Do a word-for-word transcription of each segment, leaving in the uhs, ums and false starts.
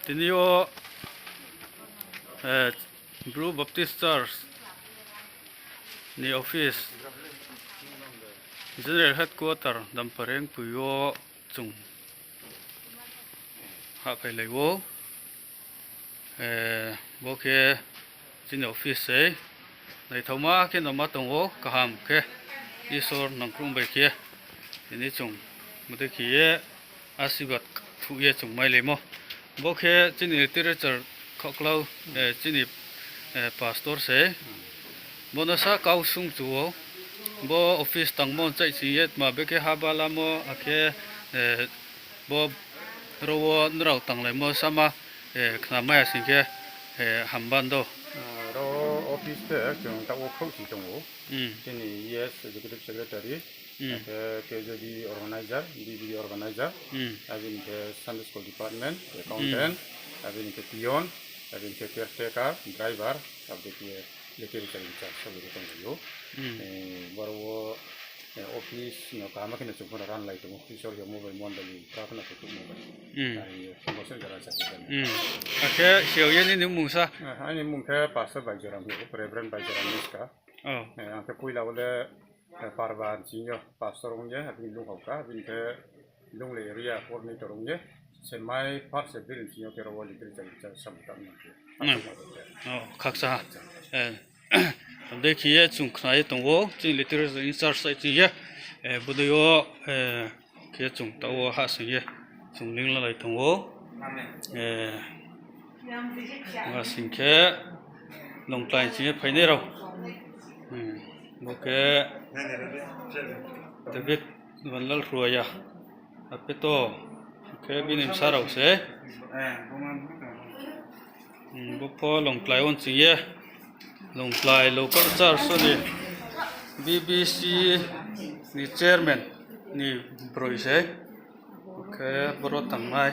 Tini yo, eh, Bru Baptist Church ni office, General Headquarter Dampareng pui yo chung hahphailai ou. Eh, bo khe chini office sei. Naithaoma khe no ma tong ou, kaham khe Isor nangkhruh bai khe tini chung bodei khe ye asirbad thuh ye chung mailaimo. Bo khe chini literature khaklau, eh, chini, eh, pastor sei. Bo no sa kau sung chu ou. Bo office tangmo nchaih ching ye tma be khe haba lamo, akhe, eh, bo ro wo nrao tanglaimo sama, eh, khnamai ya sing khe, eh, hamban do. Ah, ro office khe chung taoh wo khrouhchi tong ou. Hmm. Chini E S Executive Secretary, Hmm. akhe K J D organizer, B B D organizer, Hmm. abini khe Sunday School Department, accountant, Hmm. abini khe peon, abini khe caretaker, driver, abdei khe literature in charge, sabi ri tong ou. Hmm. Eh, boro wo, eh, office no kaham khe no chung pho no ranlai tong ou, Isor khe mobile mondoli, prarthana khe tuh mobile. Hmm. Akhe siyao ye nini mmung sa? Eh, aini mmung khe Pastor Baijoram, Reverend Baijoram Miska. Oh. Eh, ang khe poila wo le, eh, Parba ni sing yo pastor ong ye, abini lung hao kha, abini khe Lunglei area coordinator ong ye, se mai first April ni sing yo khe ro wo literature in charge samung tang nang khe. Hmm. Oh, khaksa ha. Eh, dei khe ye chung khna ye tong ou, chini literature in charge sai ching ye, eh, bodei yo, eh, khe chung taoh wo hahsoing ye, chung linglalai tong ou. Eh, ma sing khe Longtlai ching ye phainai rao. Hmm, bo khe David Banlal Ruaya. Apeto khe bini bsa rao se. Hmm, bo pho Longtlai wo ching ye, Longtlai local church ni B B C ni chairman ni broi se. Khe boro tangnai.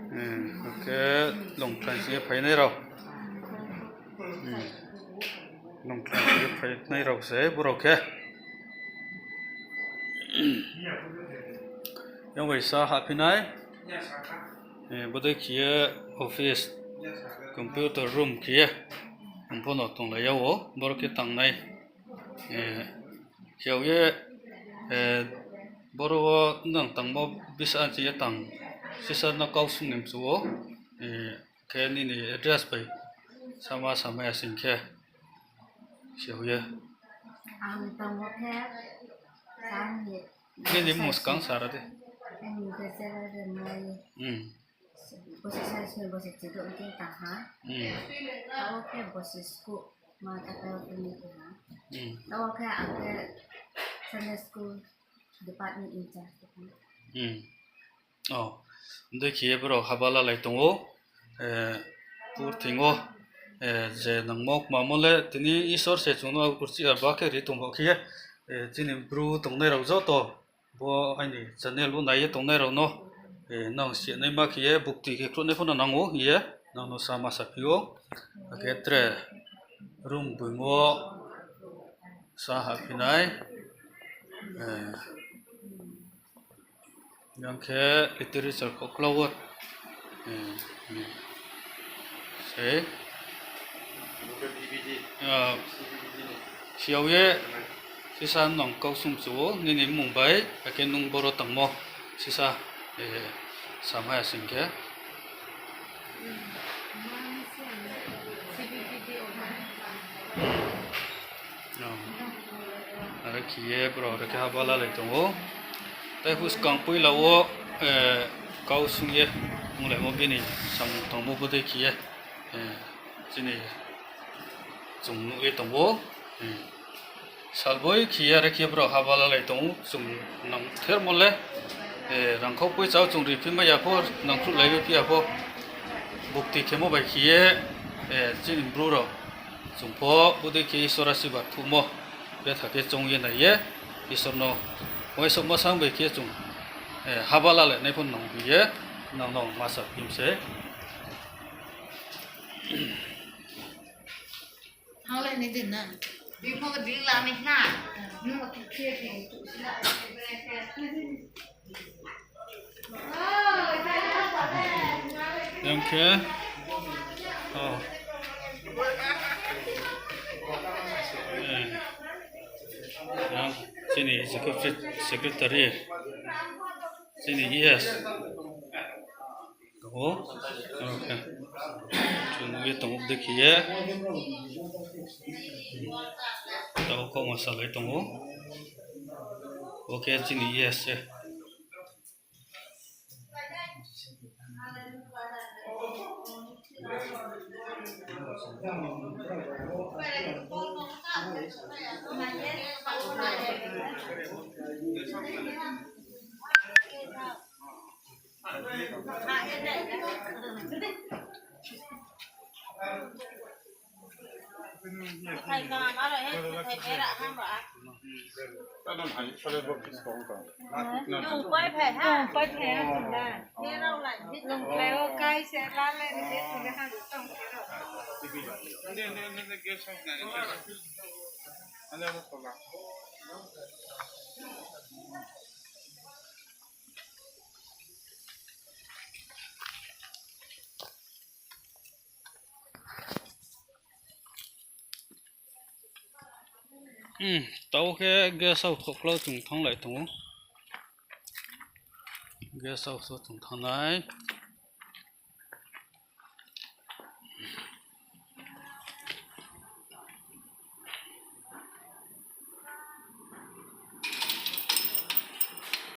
Hmm, khe Longtlai ching ye phainai rao. Hmm. Longtlai ching ye phainai rao se borao khe. Yang bai sa hahphi nai. Eh, bodei khe ye office, computer room khe ye. Ang pho no tonglai ya ou, boro khe tangnai. Eh, khe ye, eh, boro wo nang tangmo bsa ching ye tang, sisa no kau sung ni mchu ou, eh, khe nini address bai sama samai ya sing khe, khe ye. Ang tangmo khe, nini mmung skang sa ra di. Aini mmung khe Sera Remai. Hmm. Bosi sasni bosi chido ongkhe tang ha. Hmm. Taoh khe bosi school ma ta khe ongkhe tang ha. Hmm. Taoh khe ang khe Sunday school department in charge tong ha. Hmm. Oh, dei khe ye borao haba lalai tong ou. Eh, purthing wo, eh, je nangmo kmamo le tini Isor se chung no urchi arba khe ri tong ba khe ye, eh, chini Bru tongnai rao joto bo aini channel wo nai ye tongnai rao no, eh, nang sinaima khe ye bukti khe khruhnai pho no nang ou hing ye nang no sama saphi ou. Akhe tre room boing wo sa hahphi nai. Eh, yang khe literature khoklau wo, eh, sei. Ah, siyao ye, sisa nang kau sung chu ou, nini mmung bai, akhe nung boro tangmo, sisa, eh, samai ya sing khe. Oh. Are khe ye borao are khe haba lalai tong ou. Tai phuh skang poila wo, eh, kau sung ye, onglaimo bini samung tangmo bodei khe ye, eh, chini chung nuh ye tong ou. Hmm. Salboi khe ye are khe brao haba lalai tong ou, chung nangthermo le, eh, rangkhau poicha wo chung riphi mai ya pho, nangkhruhlai phi ya pho, bukti khemo bai khe ye, eh, chini Bru rao chung pho bodei khe Isor asirbad thuhmo, betha khe choung ye nai ye, Isor no uaingsouhma sang bai khe chung, eh, haba lalai nai pho nang hing ye, nang no ma saphi mi se. Thanglai ni din na. Bipho ding la ni na. Nung ma khe khe khe tu sila. Yang khe, o, eh, yang chini executive secretary, chini E S tong ou, aro khe chung ye tong ou dei khe ye, taoh kauma salai tong ou, bo khe chini E S se. Taoh khe guest house kho klau chung thannglai tong ou. Guest house wo chung thanng nai.